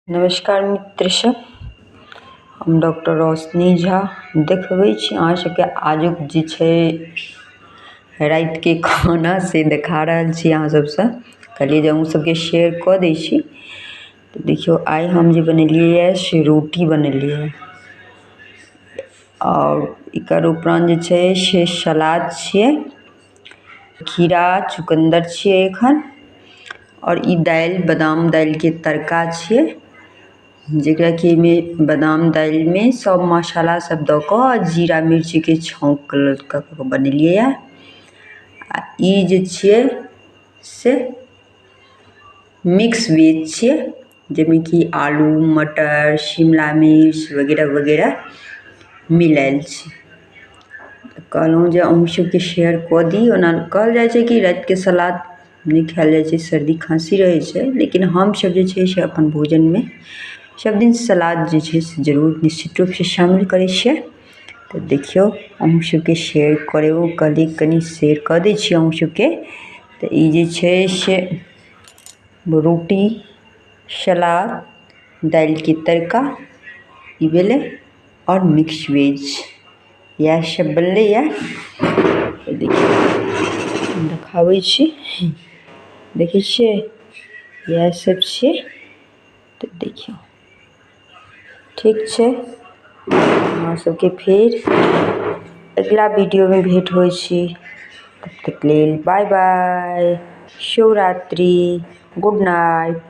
नमस्कार मित्र सब, हम डॉक्टर रोशनी झा देखबै छी अहाँ सबके आजुक जे छै रातिके खाना से देखा रहल छी अहाँ सबसँ। कहलियै जे अहूँ सबके शेयर कऽ दै छी। तऽ देखियौ आइ हम जे बनेलियै से रोटी बनेलियै आओर एकर उपरान्त जे छै से सलाद छियै, खीरा चुकन्दर छियै एखन, आओर ई दालि बादाम दालिके तड़का छियै, जकरा कि एहिमे बादाम दालिमे सब मसाला सब दऽ कऽ आ जीरा मिर्चीके छौँक कऽ कऽ बनेलियै। आ ई जे छियै से मिक्स वेज छियै, जाहिमे कि आलू मटर शिमला मिर्च वगैरह वगैरह मिलायल छै। कहलहुँ जे अहूँ सबके शेयर कऽ दी। ओना कहल जाइ छै कि रातिके सलाद नहि खायल जाइ छै, सर्दी खाँसी रहै छै, लेकिन हमसब जे छै से अपन भोजनमे सब दिन सलाद जे छै से जरूर निश्चित रूपसँ शामिल करै छियै। तऽ देखियौ अहूँ सबके शेयर करेबो कहलियै कनि शेयर कऽ दै छी अहूँ सबके। तऽ ई जे छै से रोटी सलाद दालिके तड़का ई भेलै आओर मिक्स वेज इएह सब बनलैये। देखियौ देखाबै छी, देखै छियै इएह सब छियै। तऽ देखियौ ठीक छै, अहाँ सबके फेर अगिला वीडियोमे भेँट होइ छी। तब तक लेल बाय बाय, शुभरात्रि, गुड नाइट।